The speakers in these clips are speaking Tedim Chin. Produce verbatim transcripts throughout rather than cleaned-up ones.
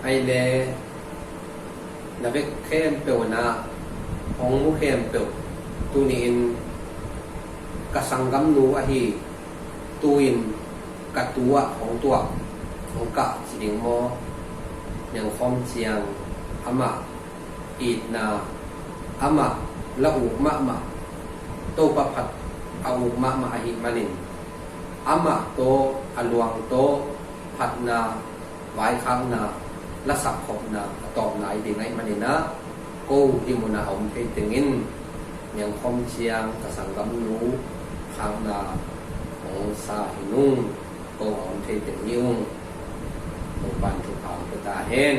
Ai le, na vek khempeuh na hong mu khempeuh, tuni-in ka sanggamnu ahi, tu-in ka tu-ah hong tuak, hong kah ci ding maw? Niangkhawm ciang amah itna, amah la uk mahmah, Topa phat a uk mahmah ahih manin, amah tawh a luang tawh phatna, vaikhakna, lasak khopna a tawpna i ding ahih manin ah, ko hih munah a om thei tengin, niangkhawm ciang ka sanggamnu khakna hong sa hi nung, ko a om thei teng hi ung. Topa'n thupha hong pia ta hen.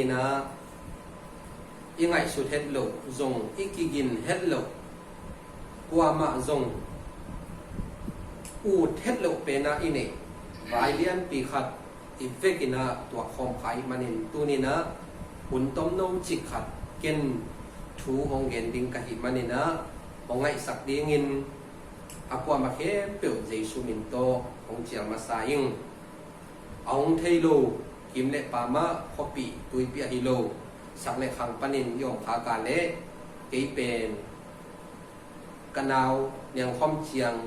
Ina, i ngaihsut het loh zong, i kigin het loh, kuamah zong ut het loh pena i neih vai lianpi khat i vekinah tuakkhawm kha ih manin tuninah hun tomno cik khat ken thu hong gen ding ka hih maninah hong ngaihsak dingin a kuamah khempeuh Jesu min tawh hong cial masa ing. A hong thei lo kim le pamah, khuapih tuipih ahi lo sak le khang panin i om khak a leh kei pen ka nau Niang Khawm Ciang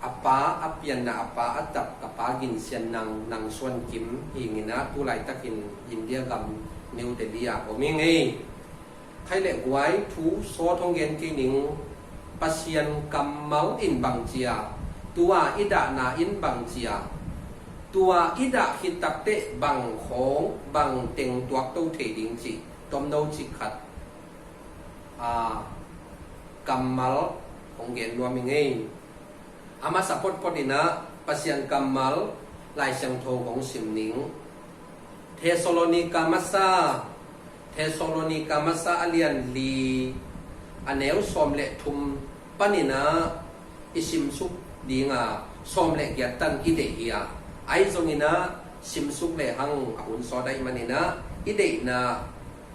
a pa a pianna, a pa a tap ka pa Gin Sian Nang, Nang Suan Kim hi ing a, tu laitakin India gam New Delhi ah om ing ei. Khai le guai thu sawt hong gen kei ning. Pasian kammal in bang cia, tua i dahna in bang cia, tua i dah khit takteh bang khawng bang teng tuak to thei ding cih tomno cik khat a kammal hong gen nuam ing ei. A masa photphot inah Pasian kammal Lai Siangtho kong sim ning. Thessalonika masa, Thessalonika masa a lian li, a neu sawm le thum paninah i simsuk dinga sawm le giat tan i deih hi a, ahi zonginah simsuk lehang a hun sawt ahih maninah i deihna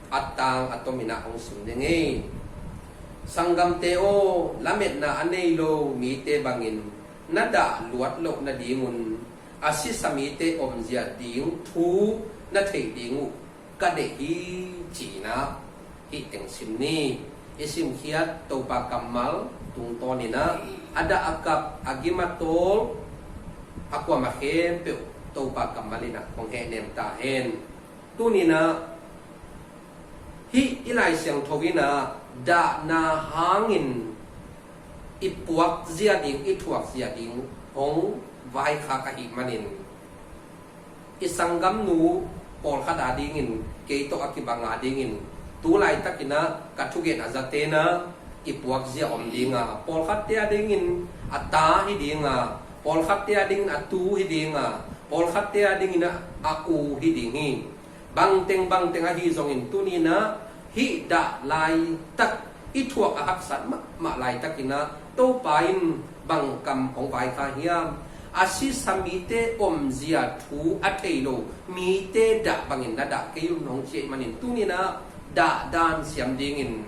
a tang a tominah hong sim ding hi. Sanggamte aw, lametna a nei lo mite bangin na dah luat loh nadingun a sisa mite omzia ding thu na theih ding uh ka deih hi, cinah hih teng sim ni. I simkhiat Topa kammal tungtawninah a dah a kap a gim a tawl a kuamah khempeuh Topa kammal inah hong hehnem ta hen. Tuninah hih i Lai Siangtho inah dahna hangin i puak zia ding, i thuak zia ding hong vaikhak ahih manin i sanggamnu pawlkhat adingin, kei tawh a kibang adingin tu laitakinah ka thugen a zatenah i puak zia om dinga, pawlkhatte adingin a ta hi dinga, pawlkhatte adingin a tu hi dinga, pawlkhatte adingin a, a u hi ding hi. Bangteng bangteng ahi zongin tuninah hih dah laitak i thuak a haksat mahmah laitakinah Topa in bang kam hong vaikhak hiam? A sisa mite omzia thu a thei lo mite dah bangin na dah kei un hong ci ahih manin tuninah dahdan siam dingin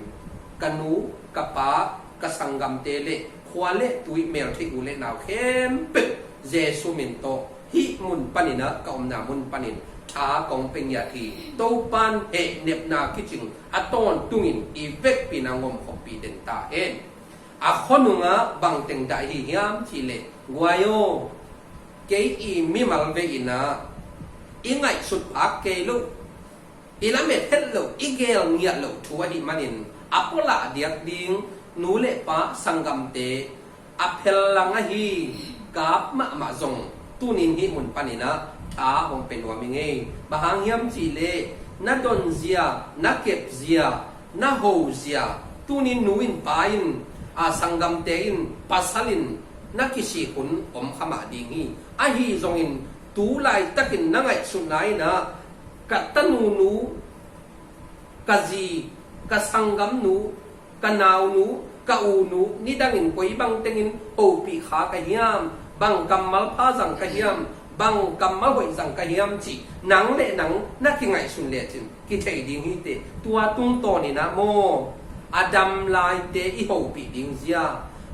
ka nu, ka pa, ka sanggamte le khua le tui, meltheih u le nau khempeuh Jesu min tawh hih mun paninah, ka omna mun panin tha kong pia ngiat hi. Topan hehnepna kicing a tawntungin i vekpi-in hong omkhoppih den ta hen. A khuanungah bangteng dah hi hiam cihleh, guai aw, kei i mimal vei inah i ngaihsut phak kei loh, i lamet het loh, i geel ngiat loh thu ahih manin a pualah diak ding nu le pa, sanggamte a phel lang ahi kap mahmah zong tunin hih mun paninah tha hong pia nuam ing ei. Bang hang hiam cihleh na donzia, na kepzia, na hozia tunin nu in, pa in, a sanggamte in, pasal in na kisik hun om kha mah ding hi. Ahi zongin tu laitakin na ngaihsutna inah ka tanunu, ka zi, ka sanggamnu, ka naunu, ka unu nidangin koi bangtengin hopih kha ka hiam, bang kammal pha zang ka hiam, bang kammal hoih zang ka hiam cih nang le nang na kingaihsun lecin kithei ding hi teh. Tua tungtawninah maw, a dam laite i hopih dingzia,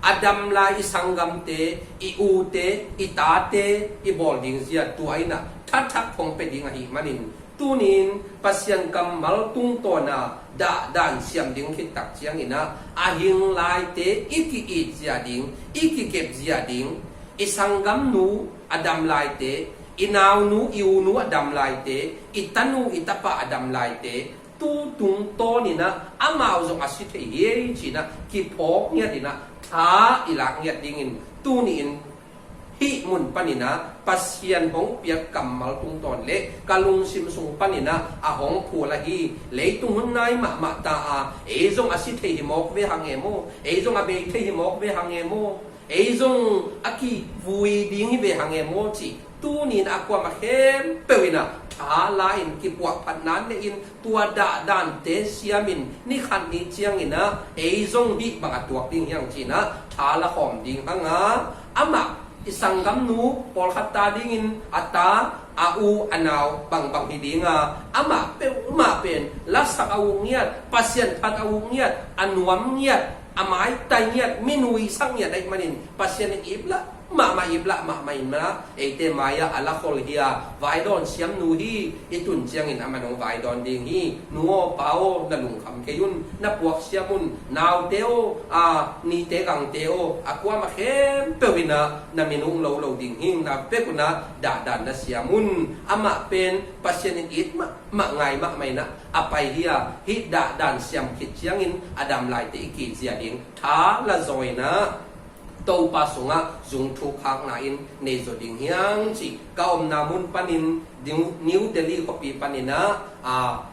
a dam lai i sanggamte, i ute, i tate i bawl dingzia tua inah thathak hong pia ding ahih manin tunin Pasian kammal tungtawna dahdan siam ding khit tak cianginah a hing laite i ki-itzia ding, i kikepzia ding, i sanggamnu a dam laite, i naunu, i unu a dam laite, i tanu, i tapa a dam laite, tu tungtawninah amau zong a si thei hi ei cinah kiphawk ngiatinah tha i lak ngiat dingin tuni-in hih mun paninah Pasian hong piak kammal tungtawn le ka lungsim sung paninah a hong phul ahi leitung hun nai mahmah ta a, ei zong a si thei hi mawk ve hang e maw, ei zong a bei thei hi mawk ve hang e maw, ei zong a kivui ding hi ve hang e maw cih tunin a kuamah khempeuh inah tha la-in kipuahphatna nehin tua dahdante siamin ni khat ni ciangin ah ei zong hih bang a tuak ding hiang ci-in ah tha la khawm ding hang a, amah i sanggamnu pawlkhat ta dingin a ta, a u, a nau bangbang hi ding a, amah peuhmah pen lasak a uk ngiat, Pasian phat a uk ngiat, a nuam ngiat, a maitai ngiat, mi nuisak ngiat ahih manin Pasian in iplah mahmah, iplah mahmah in mah eite mai-ah a lakhol hi a, vaidawn siamnu hi. I tun ciangin amah in hong vaidawn ding hi. Nu aw, pa aw, na lungkham kei un, na puak siam un. Naute aw, a, nite gangte aw, a kuamah khempeuh in ah na minung lo lo ding hi. Na pek un ah dahdan na siam un. Amah pen Pasian in it mahmah, ngai mahmah in ah a pai hi a, hih dahdan siam khit ciangin a dam laite i kizia ding tha la zaw in ah Topa sungah zung thuk khakna in nei zaw ding hiang ci. Ka omna mun panin New, New Delhi khuapi panin ah, a,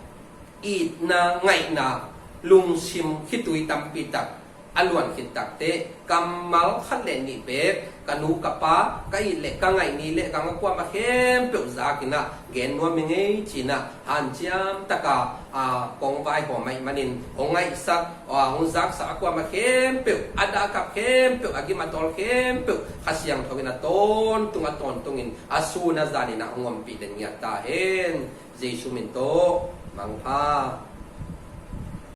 itna, ngaihna, lungsim khitui tampi tak a luan khit takteh kammal khat le nih bek ka nu ka pa, ka it le ka ngaih ni le ka nga kuamah khempeuh zak in ah gen nuam hi ing ei ci-in ah hanciam taka, a, kong vaihawm ahih manin hong ngaihsak, a, hong zaksak a kuamah khempeuh, a dahkap khempeuh, a gim a tawl khempeuh Kha Siangtho in a tawntung a tawntungin a sun a zanin ah hong ompih den ngiat ta hen. Jesu min tawh mangpha.